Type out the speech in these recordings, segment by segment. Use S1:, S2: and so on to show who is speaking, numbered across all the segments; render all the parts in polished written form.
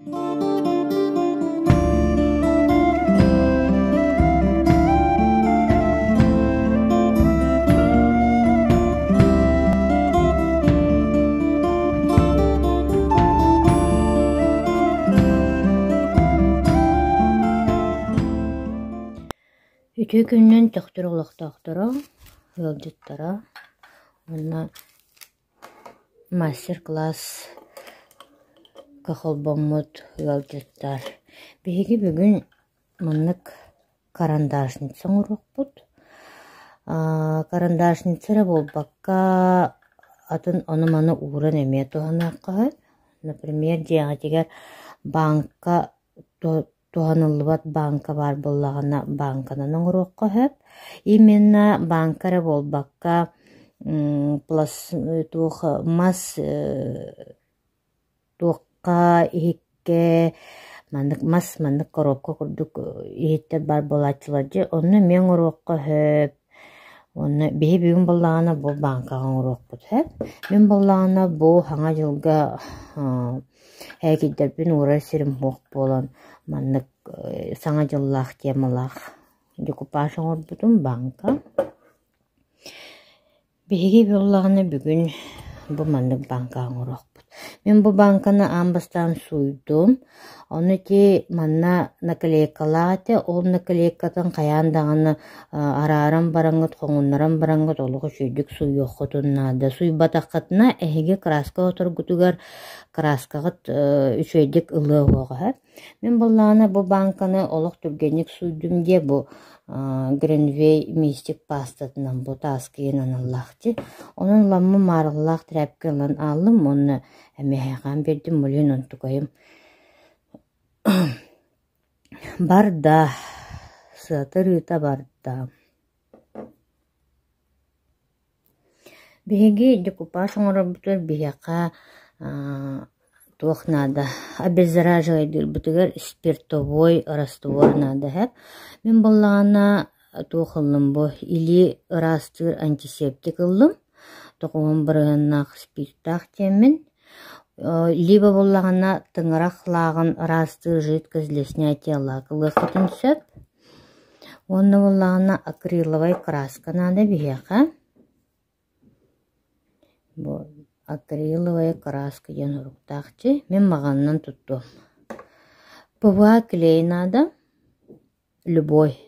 S1: Үтүө күнүнэн Төхтүр олохтоохторо, ыалдьыттара уонна Мастер-класска холбоммут ыалдьыттар. Биһиги бүгүн маннык карандашница оҥоруохпут. Карандашница эрэ буолбакка, атын ону-маны ууран эмиэ туһаныахха сөп. Например, дьиэҕитигэр бааҥка туһаныллыбат бааҥка баар буоллаҕына бааҥканан оҥоруохха сөп. Именно бааҥка эрэ буолбакка туох мас туохха иһиккэ маннык мас маннык коробка курдук иһиттэр баар буолааччылар дьэ онно эмиэ оҥоруохха сөп. Уонна биһи бүгүн буоллаҕына бу бааҥкаҕа оҥоруохпут сөп. Мин буоллаҕына бу Саҥа дьылга Ээкийдэрбин уурар сирим суох буолан маннык Саҥа дьыллаах темалаах декупаж оҥорбутум бааҥка. Биһиги буоллаҕына бүгүн бу маннык бааҥка оҥоруохпут. Мин бу бааҥканы аан бастаан сууйдум. Ону ити манна наклейкалаах этэ, ол наклейкатын хайаан даҕаны арааран бараҥҥыт, хоҥуннаран бараҥҥыт олох үчүгэйдик сууйуоххутун наада. Сууйбатаххытына эһиги краска оторгутугар краскаҕыт үчүгэйдик ылыа уоҕа. Мин буоллаҕына бу бааҥканы олох түргэнник сууйдум диэ бу Гринвей мистик паастатынан бу тааскыйын аналлаах дии. Онон ламмы маарыллаах тряпка ылан ааллым уонна эмиэхэҕээн биэрдим блин онтукайым барда сыата ырыыта барда. Биһиги декупаж оҥорорбутугар биһиэхэ туох наада обеззараживайдыырбытыгар спиртовой раствор наада эһэ. Мин буоллаҕына туох ыллым бу илии ыраастыыр антисептик ыллым, тоҕуһун бырыһыаннаах спиртаах диэммин. Либо буоллаҕына тыҥырах лааҕын ыраастыыр жидкость для снятия лака ылыаххытын сөп. Уонна буоллаҕына акриловай краска наада биһиэхэ. Бу акриловая краска диэн суруктаах дии. Мин маҕанынан туттуом. ПВА клей наада, любой.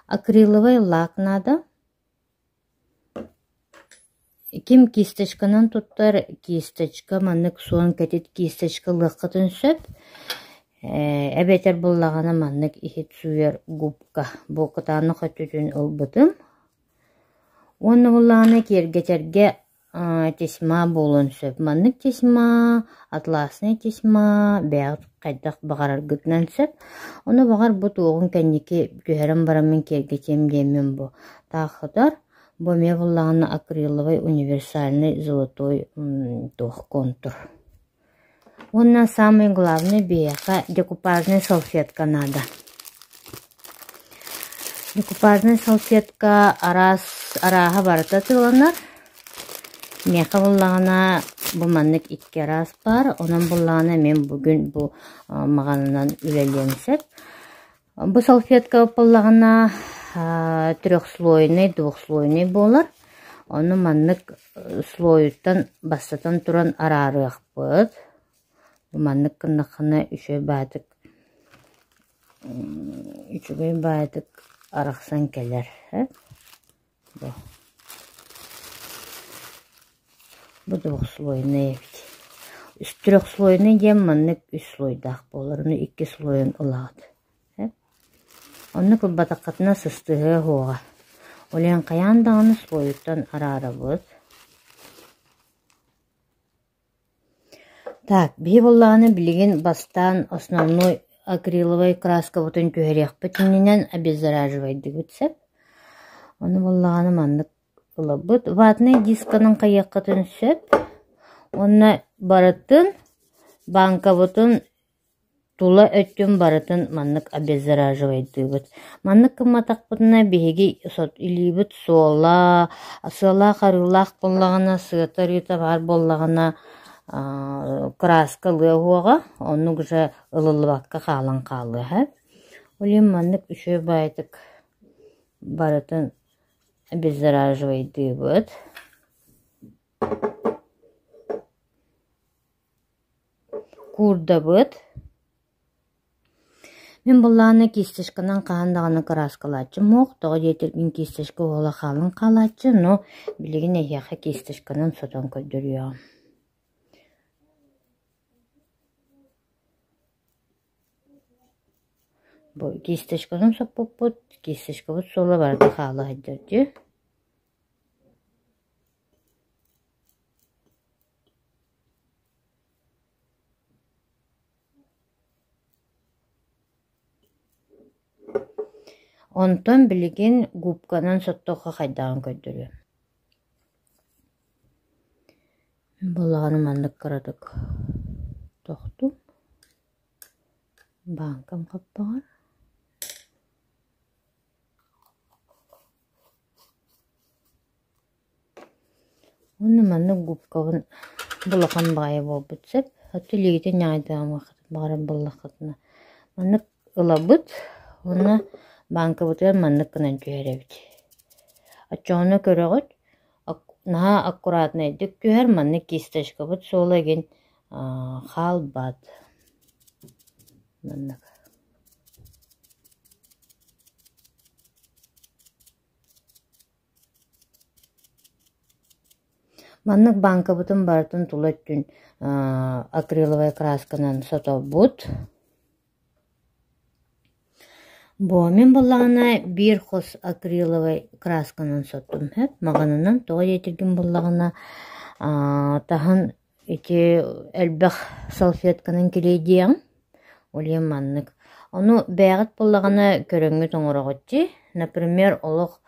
S1: Акриловай лак наада. Ким кисточканан туттар, кисточка маннык суон кэтит кисточка ылыаххытын сөп. Эбэтэр буоллаҕына маннык иһит сууйар губка бу кытаанах өттүтүн ылбытым. Уонна буоллаҕына киэргэтэргэ тесьма буолуон сөп. Маннык тесьма, атласный тесьма бэйэҕит хайдах баҕараргытынан сөп. Ону баҕар бу туоҕун кэнники түһэрэн бараммын киэргэтиэм диэммин бу таахытар. Бу эмиэ буоллаҕына акриловай универсальный золотой туох контур. Уонна самый главный биһиэхэ декупажнай салфетка наада. Декупажнай салфетка араас арааһа барыта атыыланар. Миэхэ буоллаҕына бу маннык икки араас баар. Онон буоллаҕына мин бүгүн бу маҕанынан үлэлиэм сөп. Бу салфетка буоллаҕына трехслойный, двухслойный буолар. Ону маннык слойуттан бастатан туран араарыахпыт. Бу маннык гыннаххына үчүгэй баайдык үчүгэй баайдык арахсан кэлэр. Бу Бу двухслойный эбит. Трехслойный диэн маннык үс слойдаах буолар, ону икки слойун ылаҕыт. Оннук ылбатаххытына сыстыһыа суоҕа. Ол иһин хайаан даҕаны слойуттан араарабыт. Так, биһи буоллаҕына билигин бастаан основной акриловай краскабытын түһэриэхпит иннинэн обеззараживайдыыбыт сөп. Ону буоллаҕына маннык ылабыт. Ватнай дисканан хайыаххытын сөп. Уонна барытын бааҥкабытын Тула өттүн барытын маннык обеззараживайдыыбыт. Маннык гымматахпытына биһиги илиибит суола, сыалаах-арыылаах буоллаҕына, сыата-арыыта баар буоллаҕына Кырааска ылыа уһуоҕа, оннук уже ылыллыбакка хаалан хаалыа. Ол иһин маннык үчүгэй баҕайытык барытын обеззараживайдыыбыт. Куурдабыт. Мин былааны кисточканан хаһан даҕаны кырааскалааччым суох, тоҕо диэтэр мин кисточка уола хаалан хаалааччы, но билигин эһиэхэ кисточканан сотон көрдөрүөҕүм. Бу кисточканан соппуппут, кисточкабыт суола барыта хаала сылдьар дии. Онтон билигин губканан соттоххо хайдаҕын көрдөрүөм. Буоллаҕына маннык кыратык тохтум. Бааҥкам хаппаҕар. Уонна маннык губкабын улахан баҕайы буолбут сөп. Оттон илиигитин ньаҕайдаамыаххытын баҕарар буоллаххытына маннык ылабыт уонна бааҥкабытыгар маннык гынан түһэрэбит. Оччоҕуна көрөҕүт, наһаа аккуратнайдык түһэр, маннык кисточкабыт суола игин хаалбат. Маннык. Маннык бааҥкабытын барытын тула өттүн акриловай красканан сотобут. Бу мин буоллаҕына биир хос акриловай красканан соттум сөп. Маҕанынан тоҕо диэтиргин буоллаҕына таһын Ити элбэх салфетканан килиэйдиэҕим, ол иһин маннык. Ону бэйэҕит буоллаҕына көрөҥҥүт оҥороҕут дии. Например, олох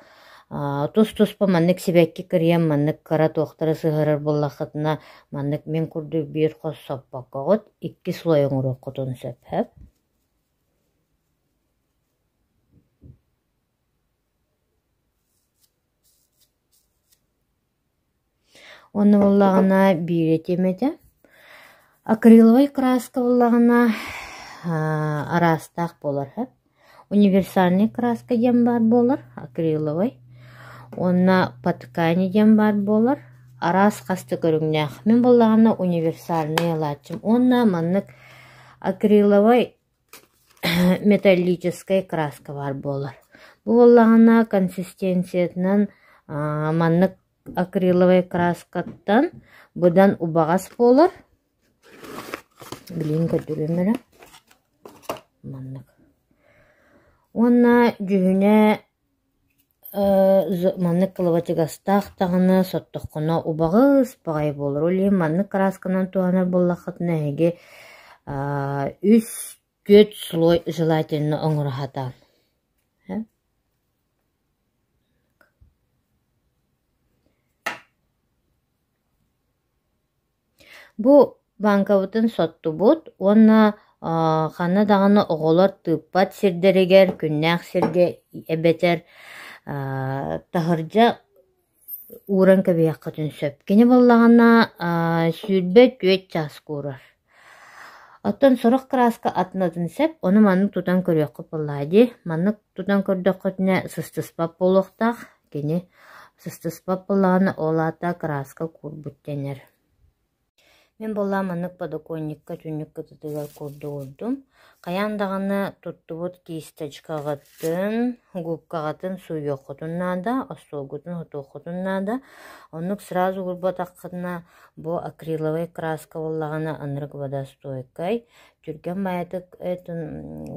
S1: тус-туспа маннык сибэкки кырыйан маннык кыра туохтары сыһыарар буоллаххытына, маннык мин курдук биир хос соппоккоҕут, икки слой оҥоруоххутун сөп сөп. Уонна буоллаҕына биир этиэм этэ, акриловай краска буоллаҕына араастаах буолар сөп. Универсальный краска диэн баар буолар акриловай уонна по ткани диэн баар буолар, араас хас да көрүҥнээх. Мин буоллаҕына универсальный ылааччым уонна маннык акриловай металлическай краска баар буолар. Бу буоллаҕына консистенциятынан маннык акриловай краскаттан быдан убаҕас буолар. Билигин көрдөрүөм эрэ. Маннык. Уонна дьүһүнэ Маннык кылабачыгастаах даҕаны соттоххуна убаҕас баҕайы буолар. Ол иһин маннык кыраасканан туһанар буоллаххытына эһиги үс, түөрт слой желательно оҥоро сатаан. Бу бааҥкабытын соттубут уонна ханна даҕаны оҕолор тыыппат сирдэригэр, күннээх сиргэ эбэтэр таһырдьа ууран кэбиһиэххитин сөп. Кини буоллаҕына 24 чаас куурар. Оттон сорох кырааска атын-атын сөп, ону маннык тутан көрүөххүт буоллаҕа дии. Маннык тутан көрдөххүтүнэ сыстыспат буолуохтаах. Кини сыстыспат буоллаҕына, ол аата кырааска куурбут дэнэр. Мин буоллаҕым маннык подоконникка түннүк кытытыгар курдугурдум. Хайаан даҕаны туттубут кисточкаҕытын, губкаҕытын сууйуоххутун наада, остуолгутун сотуоххутун наада. Оннук сразу уурбатаххытына, бу акриловай краска буоллаҕына ынырык водостойкай, түргэн баайытык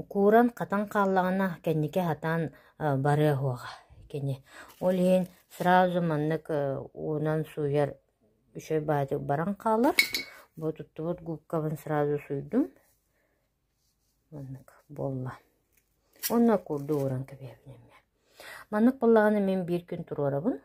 S1: кууран хатан хааллаҕына кэнники сатаан барыа суоҕа кини. Ол иһин сразу маннык уунан сууйар үчүгэй баайытык баран хаалар. Бу туттубут губкабын сразу сууйдум. Маннык буолла. Уонна курдук ууран кэбиһэбин эмиэ. Маннык буоллаҕына мин биир күн туруорабын.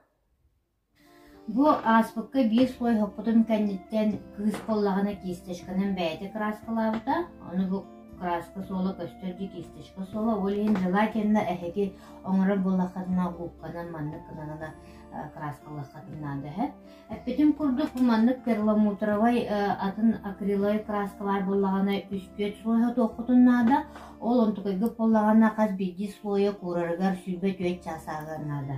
S1: Бу ааспыкка биир слой хоппутум кэнниттэн кыыс буоллаҕына кисточканан бэйэтэ кырааскалаабыта. Ону бу краска суола көстөр дии кисточка суола. Ол иһин желательно эһиги оҥорор буоллаххытына губканан маннык гынан краскалыаххытын наада эһэ. Эппитим курдук маннык перламутровай атын акриловай краска баар буоллаҕына үс-түөрт слойа туоххутун наада. Ол онтукайгыт буоллаҕына хас биирдии слойа куурарыгар 24 чаас ааҕыан наада.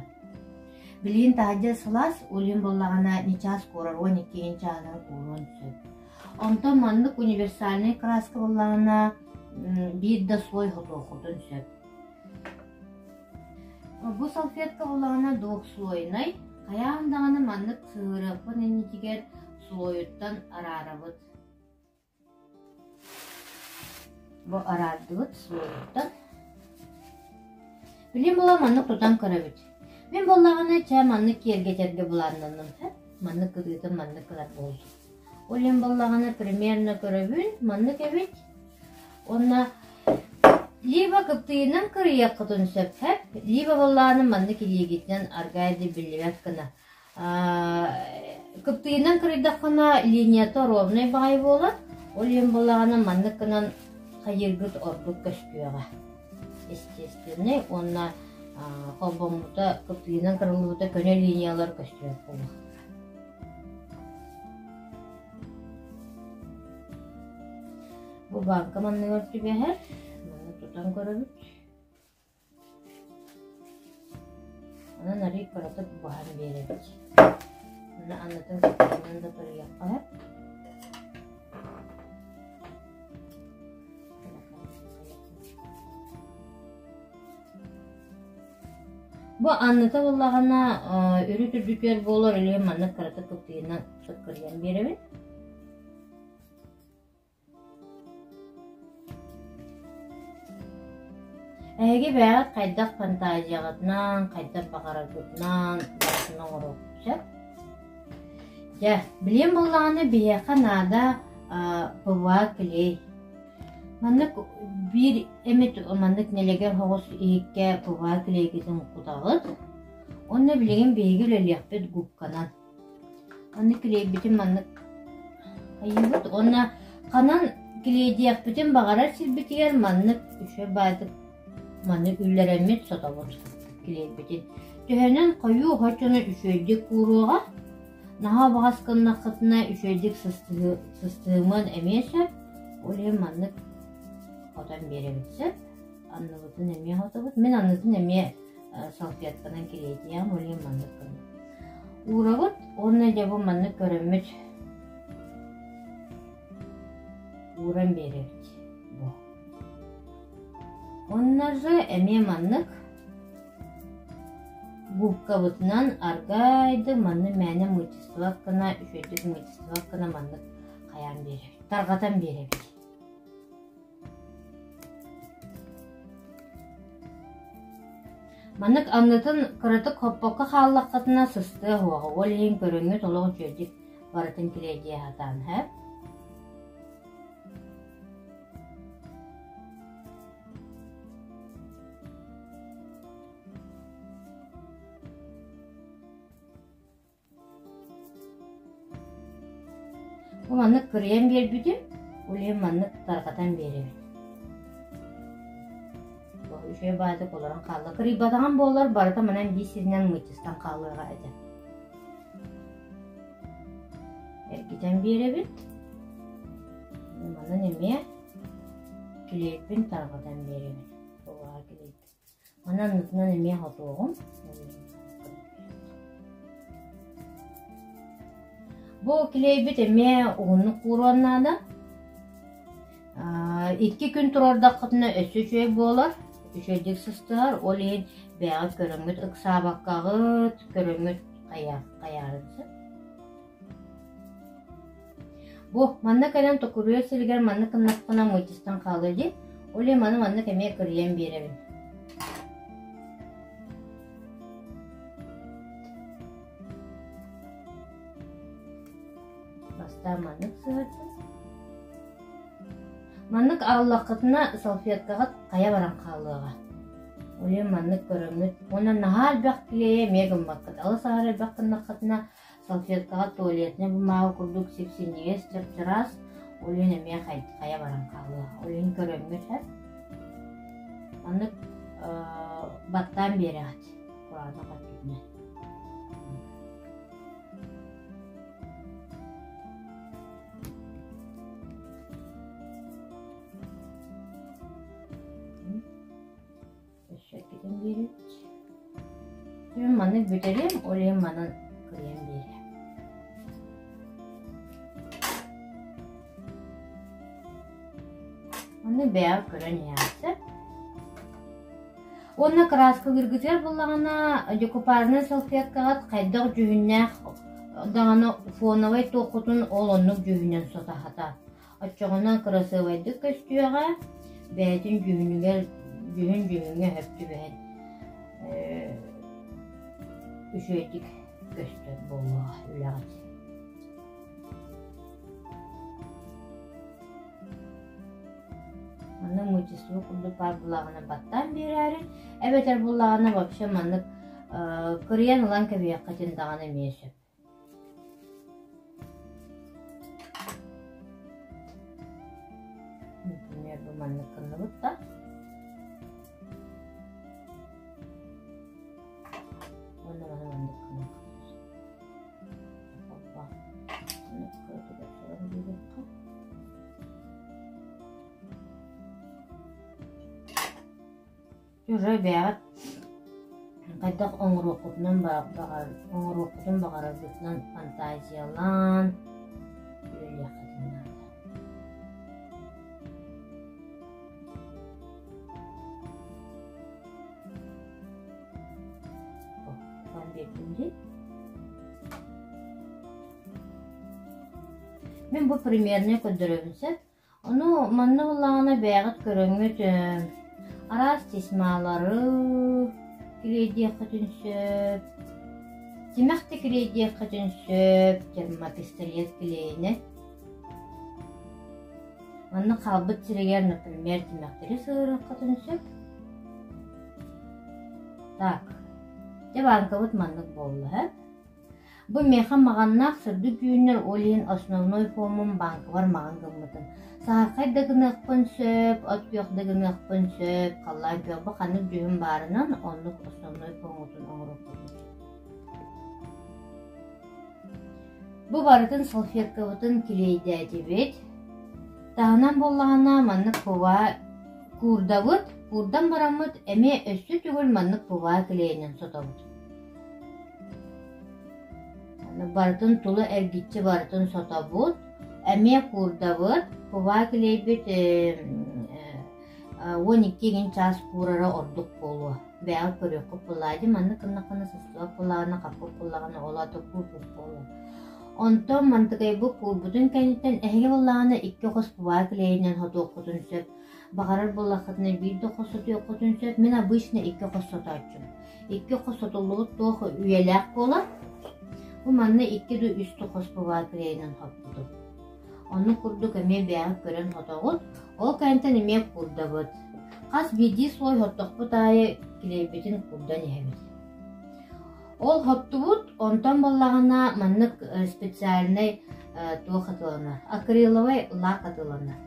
S1: Билигин таһырдьа сылаас, ол иһин буоллаҕына не час куурар, 12 чааһынан кууруон сөп. Онтон маннык универсальнай краска буоллаҕына биир да слой хотуоххутун сөп. Бу салфетка буоллаҕына двухслойнай, хайаан даҕаны маннык сыһыарыахпын иннитигэр слойуттан араарабыт. Бу араардыбыт слойуттан. Билим була маннык тутан көрөбүт. Мин буоллаҕына чэ маннык киэргэтэргэ былааннанным. Маннык кытыытын маннык гынар буоллум. Ол иһин буоллаҕына примерно көрөбүн, маннык эбит. Уонна либо кыптыйынан кырыйыаххытын сөп, либо буоллаҕына маннык илиигитинэн аргайды биллибэт гына. Кыптыйынан кырыйдаххына линията ровнай баҕайы буолар, ол иһин буоллаҕына маннык гынан хайыыргыт ордук көстүөҕэ. Естественный уонна холбоммута кыптыйынан кырыллыбыта көнө линиялар көстүөх буолуохтара. Бу бааҥка манныгар түбэһэр. Маны тутан көрөбүт. Онон арыый кыратык буһан биэрэбит. Маны аннытын сытыйынан да кырыйыахха сөп. Бу анныта буоллаҕына үрүт үрдүкүөр буолар или маннык кыратык кыптыйынан сыккырыйан биэрэбин. Эһиги бэйэҕит хайдах фантазияҕытынан, хайдах баҕараргытынан барытын оҥоруоххут сөп. Дьэ, билиэн буоллаҕына биһиэхэ наада ПВА клей. Маннык биир эмит маннык нэлэгэр соҕус иһиккэ ПВА клейгитин кутаҕыт. Уонна билигин биһиги үлэлиэхпит губканан. Аны килиэйбитин маннык хайыыбыт уонна ханан килиэйдиэхпитин баҕарар сирбитигэр маннык үчүгэй баайдык маннык үллэрэммит сотобут килиэйбитин. Төһөнөн хойуу хочону үчүгэйдик кууруоҕа, наһаа убаҕас гыннаххытына үчүгэйдик сыстыһымыан эмиэ сөп, ол иһин маннык хотон биэрэбит сөп. Анныбытын эмиэ хотобут. Мин аннытын эмиэ салфетканан килиэйдиэм, ол иһин маннык гынным. Уурабыт уонна дьэ бу маннык көрөммүт ууран биэрэбит бу. Уонна же эмиэ маннык губкабытынан аргайды манны мээнэ мычествовать гына үчүгэйдик мычествовать гына маннык хайаан биэрэбит, тарҕатан биэрэбит. Маннык аннытын кыратык хоппокко хааллаххытына сыстыа суоҕа, ол иһин көрөҥҥүт олох үчүгэйдик барытын килиэйдиэ сатаан һэ. Бу маннык кырыйан биэрбитим, ол иһин маннык тарҕатан биэрэбин. Үчүгэй баайдык олорон хаалла. Кырыйбатаҕым буоллар барыта манан биир сиринэн мыччыстан хаалыаҕа этэ. Эргитэн биэрэбин. Манан эмиэ килиэппин тарҕатан биэрэбин. Килиэппин. Манан аннытынан эмиэ хотуоҕум. Бу килиэйбит эмиэ уһуннук кууруон наада. Икки күн туруордаххытына өссө үчүгэй буолар, үчүгэйдик сыстыһар. Ол иһин бэйэҕит көрөҥҥүт ыксаабаккаҕыт, көрөҥҥүт хайаарыт сөп. Бу манна кэлэн токуруйар сиригэр маннык гыннахпына мыччыстан хаалыа дии. Ол иһин маны маннык эмиэ кырыйан биэрэбин. Бастаан маннык сыһыардым. Маннык ааллаххытына салфеткаҕыт хайа баран хаалыаҕа. Ол иһин маннык көрөҥҥүт уонна наһаа элбэх килиэйи эмиэ гыммаккыт. Алыс аһара элбэх гыннаххытына салфеткаҕа туалетнай бумага курдук сип-синньигэс, чап-чараас. Ол иһин эмиэ хайа баран хаалыа. Ол иһин көрөммүт һэ. Маннык баттаан биэрэҕит кураанах өттүнэн. Өссө кэтэн биэрэбит. Мин маннык бүтэриэм, ол иһин манан кырыйан биэриэм. Маннык бэйэҕэ көрөн иһэҕит. Уонна кырааскалыыргытыгар буоллаҕына, декупажнай салфеткаҕыт хайдах дьүһүннээх даҕаны фоновай туоххутун ол оннук дьүһүнэн сотаһата. Оччоҕуна кырасыабайдык көстүөҕэ, бэйэтин дьүһүнүгэр дьүһүн дьүһүҥҥэ сөп түбэһэн үчүгэйдик көстөр буолуоҕа үлэҕит. Маннык мычество курдук баар буллаҕына баттаан биэрээрин, эбэтэр буллаҕына вообще маннык кырыйан ылан кэбиһиэххитин даҕаны эмиэ сөп. Например, бу маннык гынныбыт да. Уонна маны маннык гыныахха. Опа. Маннык кыратыгар туран биэриэххэ. Уже бэйэҕит хайдах оҥоруоххутунан баҕар оҥоруоххутун баҕараргытынан фантазиялаан үлэлиэххитин наада. Мин бу примернай көрдөрөбүн сөп. Ону манна буоллаҕына бэйэҕит көрөҥҥүт араас тесьмалары килиэйдиэххитин сөп, тимэх да килиэйдиэххитин сөп, термопистолет килиэйинэн. Манна хаалбыт сиригэр, например, тимэхтэри сыһыарыаххытын сөп. Так, дьэ бааҥкабыт маннык буолла һэ. Бу миэхэ маҕаннаах сырдык түүннэр ол иһин основной фомум бааҥкабар маҕан гыммытым. Саһархай да гыныахпын сөп, от күөх да гыныахпын сөп, халлаан күөх бу ханнык дьүһүн баарынан оннук основной фоммутун оҥоруохпутун сөп. Бу барытын салфеткабытын килиэйдээтибит. Таһынан буоллаҕына маннык пува куурдабыт, куурдан бараммыт эмиэ өссө төгүл маннык пува килиэйинэн сотобут. Барытын тула эргиччи барытын сотобут, эмиэ куурдабыт, пува килиэйбит 12 игин чаас куурара ордук буолуо. Бэйэҕит көрүөххүт буоллаҕа дии, маннык гыннаххына сыстыбат буоллаҕына, хаппыт буоллаҕына ол аата куурбут буолуо. Онтон мантыкайбыт куурбутун кэнниттэн эһиги буоллаҕына икки хос пува килиэйинэн сотуоххутун сөп. Баҕарар буоллаххытына биир да хос сотуоххутун сөп. Мин обычно икки хос сотооччум. Икки хос сотуллубут туох үйэлээх буолар. Бу манна икки да үс да хос пува килиэйинэн соппутум. Оннук курдук эмиэ бэйэҕит көрөн хотоҕут, ол кэнниттэн эмиэ куурдабыт. Хас биирдии слой хоттохпут аайы килиэйбитин куурдан иһэбит. Ол хоттубут, онтон буоллаҕына маннык специальнай туох атыланар, акриловай лак атыланар.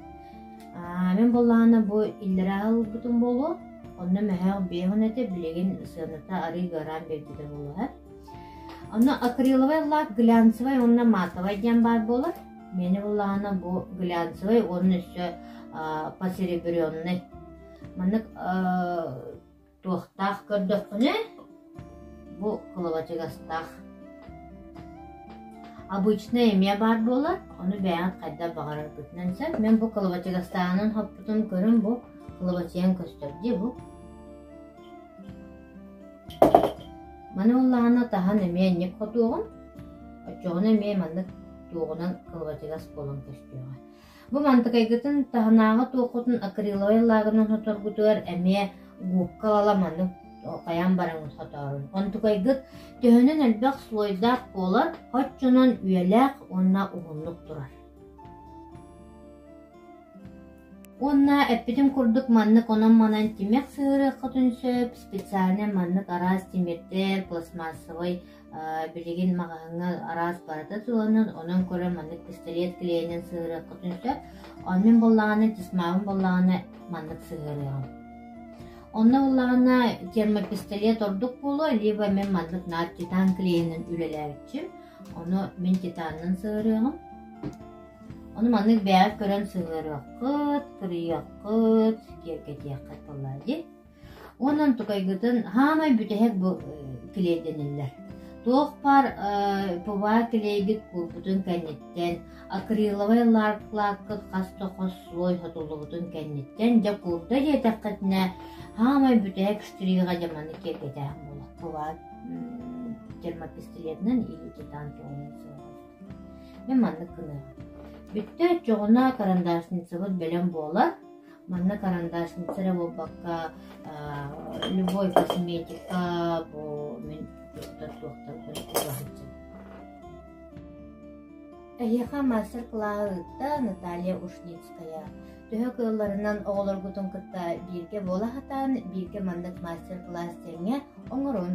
S1: Мин буоллаҕына бу иллэрээ ылбытым буолуо, онно мөһөөх биэһин этэ, билигин сыаната арыый ыараан биэрбитэ буолуо. Онно акриловай лак глянцевай уонна матовай диэн баар буолар. Миэнэ буоллаҕына бу глянцевай уонна өссө посеребренный. Маннык туохтаах көрдөххүнэ бу кылабачыгастаах. Обычный эмиэ баар буолар, ону бэйэҕит хайдах баҕараргытынан сөп. Мин бу кылабачыгастааҕынан хоппутун көрүн бу кылабачыйан көстөр дии бу. Маны ыллаҕына таһан эмиэ инник хотуоҕум, оччоҕуна эмиэ маннык туоҕунан кылабачыгас буолан көстүөҕэ. Бу мантыкайгытын таһынааҕы туоххутун акриловай лаагынан хоторгутугар эмиэ губка ала маннык хайаан бараҥын хотоорун. Онтукайгыт төһөнөн элбэх слойдаах буолар,оччонон үйэлээх уонна уһуннук турар. Уонна эппитим курдук маннык онон-манан тимэх сыһыарыаххытын сөп, специально маннык араас тимирдэр, пластмассовай билигин маҕаһыыҥҥа араас барыта сыаланан, онон көрөн маннык пистолет клейинэн сыһыарыаххытын сөп. Оннун буоллаҕына, тесьмабын буоллаҕына маннык сыһыарыаҕым. Онно буоллаҕына термопистолет ордук буолуо, либо мин маннык наар титан клейинэн үлэлээбиччим. Ону мин титанынан сыһыарыаҕым. Ону маннык бэйэҕит көрөн сыһыарыаххыт, кырыйыаххыт, киэргэтиэххит буоллаа дии. Уонна тукайгытын хаамай бүтэһик бу килиэйдэниллэр. Туох баар ПВА килиэйгит куурбутун кэнниттэн, акриловай лааккыт хас да хос слой сотуллубутун кэнниттэн, дьэ куурда диэтэххитинэ, хаамай бүтэһик штрига дьэ маны киэргэтээһин буолар. ПВА термопистолетынан или титан туһунан сыһыарар. Мин маннык гыныаҕым. Бүттэ оччоҕуна карандашницабыт бэлэм буолар. Манна карандашница эрэ буолбакка, любой косметика бу мин туттар туохтарбын тура сылдьабын. Эһиэхэ мастер-кылааһы ыытта Наталья Ушницкая. Төһө кыалларынан оҕолоргутун кытта бииргэ буола сатаан, бииргэ маннык мастер-класс тэҥҥэ оҥорун.